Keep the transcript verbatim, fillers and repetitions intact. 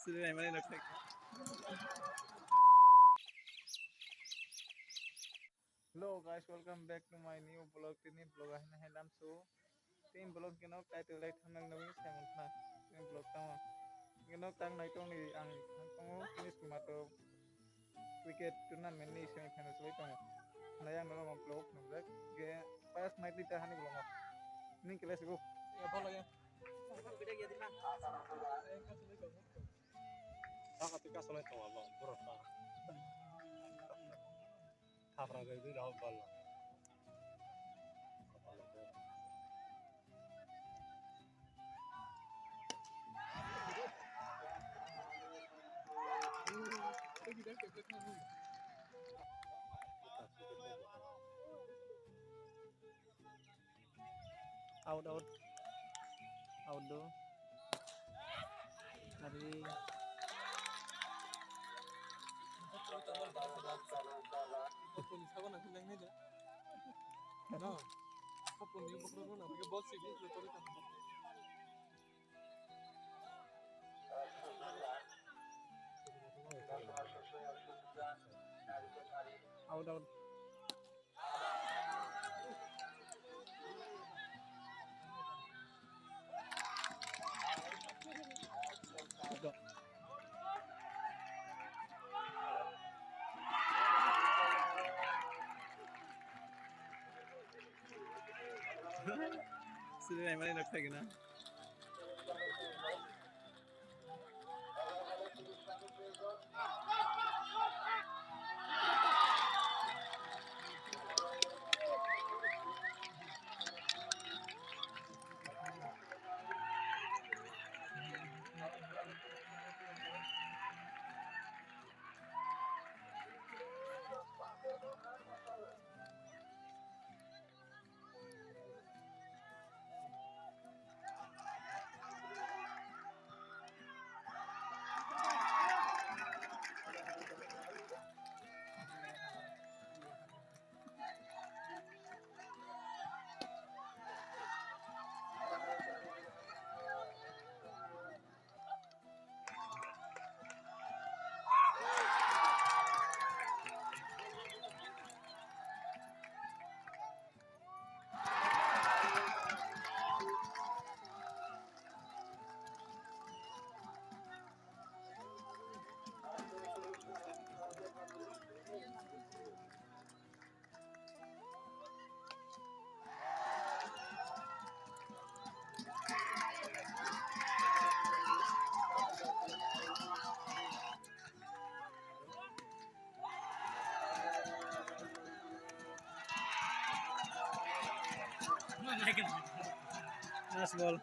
Suri naimani nokthai. Hello guys, welcome back to my new vlog. Tini vlog ahina hai lamso. Tini vlog keno title lai thumbnail nugwi sai mankha. Tini vlog tamo. Keno tang nai tongni ang thang tongo finish kuma to cricket tournament ni semi final lai tongo. Nai ang norok vlog nukjak. Ge first night ni ta hani vlog. Ning kele sigo. Ya, follow ya. Saka tika sonai tongo abo borok ta. Khapra gari rao bal. Out, out. Out do. Ari. Out, out. Suri naimani nokthai gana. Last ball.